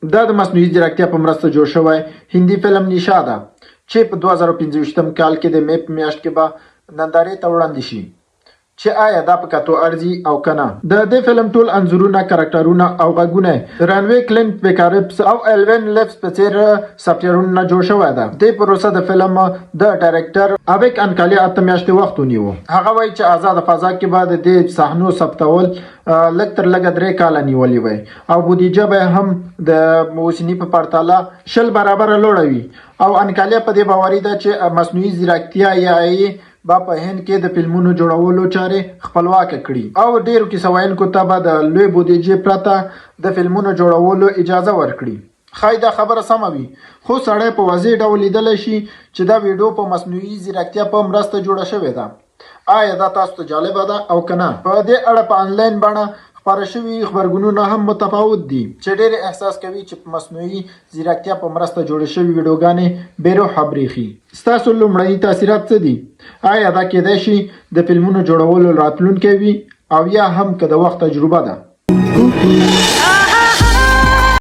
دا د مصنوعي ځیرکتیا په مرسته جوړ شوی هندي فلم نیشا ده چې په 2025 کال کې د مې په میاشت کې به نندارې ته وړاندې شي، چې آیا دا په کتو ارزي او که نه. د دې فلم ټول انځورونه، کرکټرونه او غږونه رنوې، کلینټ پیکارپس او الوین لیفس په څېر سافټویرونو نه جوړ شوی ده. دې پروسه د فلم د ډایرکټر اویک انکالیا 8 میاشتې وخت ونیو. هغه وایي چې ازاده فضا کې به د دې صحنو ثبتول لږ تر لږه 3 کاله نیولي وای او بودیجه به هم د اوسني په پرتله 20 برابره لوړه وي. او انکالیا په دې باوري ده چې مصنوعي ځیرکتیا یا AI به په هند کې د فلمونو جوړولو چارې خپلواکه کړي او ډیرو کیسه ویونکو ته به د لوی بودیجې پرته د فلمونو جوړولو اجازه ورکړي. ښایي دا خبره سمه وي، خو سړی په واضح ډول لیدلی شي چې دا ویډیو په مصنوعي ځیرکتیا په مرسته جوړه شوې ده. آیا دا تاسو ته جالبه ده او که نه؟ په دې اړه په انلاین بڼه خپاره شوي غبرګونونه هم متفاوت دي، چې ډېر احساس کوي چې په مصنوعي ځیرکتیا په مرسته جوړې شوې ویډیوګانې بې روحه برېښي. ستاسو لومړني تاثیرات څه دي؟ آیا دا کیدای شي د فلمونو جوړولو راتلونکی وي او یا هم که د وخت تجربه ده؟